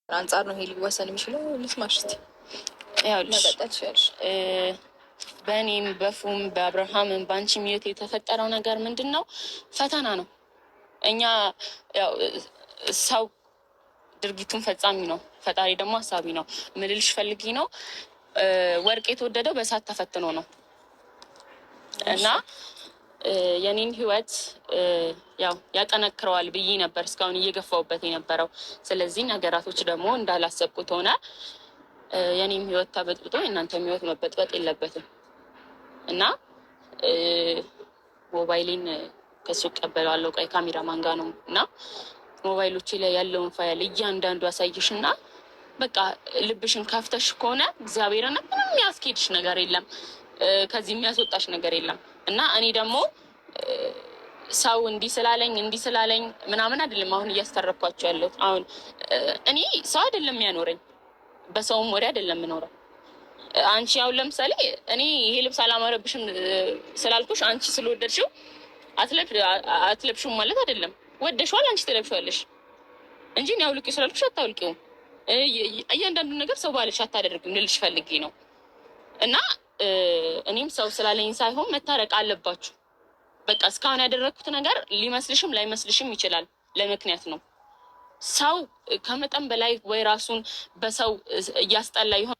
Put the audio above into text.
አንጻር ነው ይሄ ሊወሰን የሚችለው? ልስማሽ እስኪ። ይኸውልሽ መቀጠል ትችያለሽ። በእኔም በፉም በአብርሃምም በአንቺም ህይወት የተፈጠረው ነገር ምንድን ነው? ፈተና ነው። እኛ ያው ሰው ድርጊቱን ፈጻሚ ነው፣ ፈጣሪ ደግሞ አሳቢ ነው። ምልልሽ ፈልጊ ነው፣ ወርቅ የተወደደው በእሳት ተፈትኖ ነው። እና የኔን ህይወት ያው ያጠነክረዋል ብዬ ነበር እስካሁን እየገፋውበት የነበረው። ስለዚህ ነገራቶች ደግሞ እንዳላሰብኩት ሆነ። የኔም ህይወት ተበጥብጦ የእናንተም ህይወት መበጥበጥ የለበትም። እና ሞባይሌን ከሱ እቀበለዋለሁ። ቆይ ካሜራ ማንጋ ነው። እና ሞባይሎቼ ላይ ያለውን ፋይል እያንዳንዱ አሳይሽ እና በቃ ልብሽን ከፍተሽ ከሆነ እግዚአብሔርን ምንም የሚያስኬድሽ ነገር የለም፣ ከዚህ የሚያስወጣሽ ነገር የለም። እና እኔ ደግሞ ሰው እንዲህ ስላለኝ እንዲህ ስላለኝ ምናምን አይደለም አሁን እያስተረኳቸው ያለሁት። አሁን እኔ ሰው አይደለም የሚያኖረኝ፣ በሰውም ወሬ አይደለም የምኖረው። አንቺ አሁን ለምሳሌ እኔ ይሄ ልብስ አላማረብሽም ስላልኩሽ አንቺ ስለወደድሽው አትለብሽውም ማለት አይደለም። ወደሽዋል፣ አንቺ ትለብሽዋለሽ እንጂ እኔ አውልቂው ስላልኩሽ አታውልቂውም። እያንዳንዱ ነገር ሰው ባልሽ አታደርግም ልልሽ ፈልጌ ነው። እና እኔም ሰው ስላለኝ ሳይሆን መታረቅ አለባችሁ። በቃ እስካሁን ያደረግኩት ነገር ሊመስልሽም ላይመስልሽም ይችላል፣ ለምክንያት ነው። ሰው ከመጠን በላይ ወይ ራሱን በሰው እያስጠላ ይሆን